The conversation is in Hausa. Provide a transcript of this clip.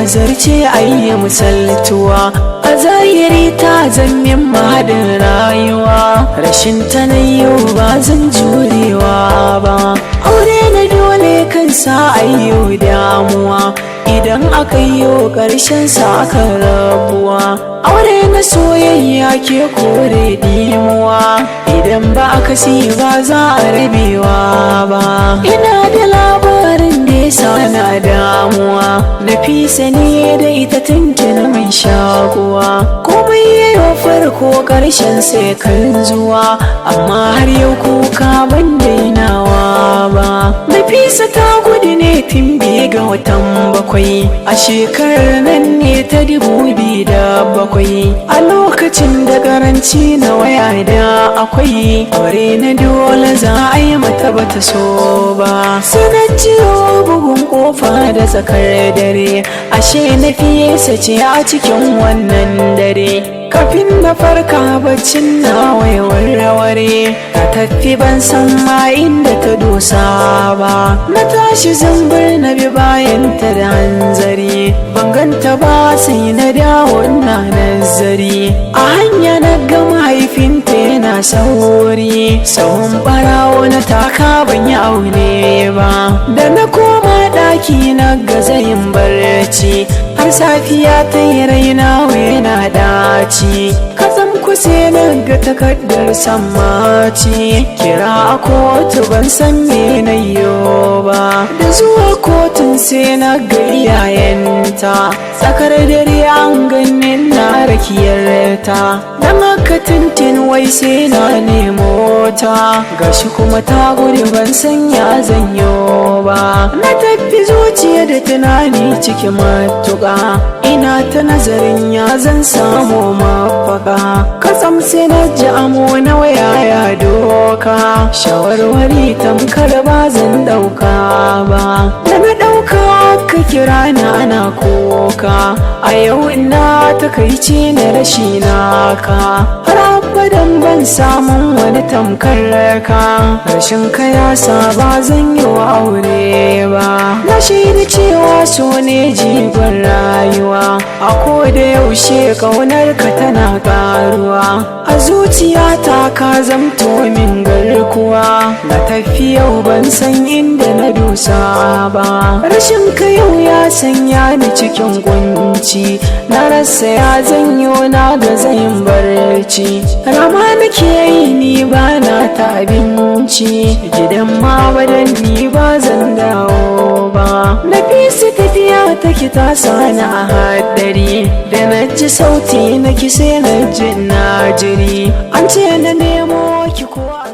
zarce ayi misaltuwa. A zahiri ta zannin mahadin rayuwa, rashin ta na yau ba zan jurewa ba. Aure na dole kan sa ayyo damuwa, idan aka yi ƙarshen sa aka rabuwa. Aure na soyayya ke kore dimuwa, idan ba aka si ba za a rabewa ba. Ina da labarin da ya sa na damuwa, Nafisa ne da ita tuntuna mai shakuwa. Komai yayo farko ƙarshen sai kan zuwa, amma har yau kuka ban dainawa ba. Nafisa ta gudu ne tun 2 ga watan 7 a shekarar nan ne ta 2007, a lokacin da karanci na waya da akwai. Aure na dole za a yi mata, bata so ba. Sanar ciwo bugun kofa da tsakar dare, ashe Nafisa ce a cikin wannan dare. Kafin na farka baccin na waiwar ware, ta tafi, ban san ma inda ta dosa ba. Na tashi zambar, na bi bayan ta da hanzari, ban ganta ba, sai na dawo na nazari. A hanya na ga mahaifinta yana sauri, sahun barawo na taka, ban yi aune ba. Da na koma ɗaki na gaza yin barci, har safiya ta yi, raina yana daci. Katsam kusa na ga takardar sammaci, kira a kotu, ban san me na yo ba. Da zuwa kotun sai na ga iyayenta, tsakar dare an ganin na rakiyarta. Dan haka tintin wai sai na nemo ta, gashi kuma ta gudu, ban san ya zanyo ba. Na tafi zuciya da tunani cikin matuƙa, ina ta nazarin ya zan samu mafaka. Katsam sai na ji amo na waya ya doka, shawarwari tamkar ba zan ɗauka ba. Da na ɗauka ka kira na ana koka, a yau ina takaici na rashi naka, har abadan ban samun wani tamkar ka. Rashin ka ya sa ba zan yi wa aure ba. Na shaida cewa so ne jigon rayuwa, a koda yaushe kaunar ka tana karuwa a zuciyata, ka zamto min garkuwa. Na tafi yau, ban san inda na dosa ba. Rashin ka yau ya sanya ni cikin kunci, na rasa ya zanyo, na gaza yin barci. Rama nake yi ni, ba na ta abinci, gidan ma badan ni ba zan dawo ba. Nafisa, tafiya take ta sani a haddari, da na ji sauti na ki sai na ji na jiri, an ce na nemo ki ko a